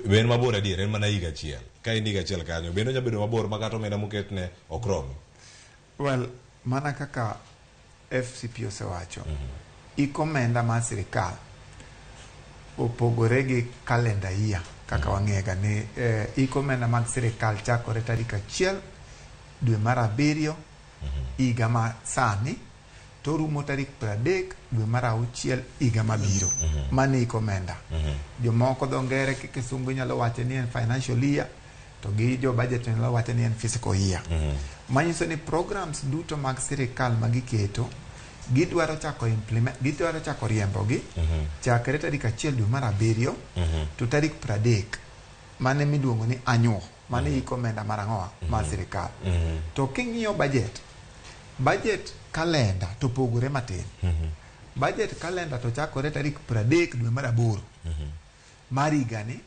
Be en mabor adier, en mana higa achiel. Ka en higa achiel kanyo, bende onya bedo mabor ma kata omenda moketne ok romi. Well, mana kaka FCP osewacho, iko omenda mar sirikal opogore gi calendar year kaka wang'eyo ga ni iko omenda mag sirikal chakore tarik 1 dwe mar 7 higa ma sani to rumo tarik 30 dwe mar 6 higa mabiro. Mano iko omenda. Jomoko dho ngere kisungu nyalo wacho ni en financial year, to gi jo budget nyalo wacho ni en fiscal year. Manyiso ni programs duto mag sirikal ma giketo gidwaro chako implement, gidwaro chako riembogi chakre tarik 1 dwe mar 7 to tarik 30 mane miluongo ni annual, mane iko omenda mar ang'owa mar sirikal. To king'iyo budget calendar to pogore matin. Budget calendar to chakore tarik 30 dwe mar 8 mar higani.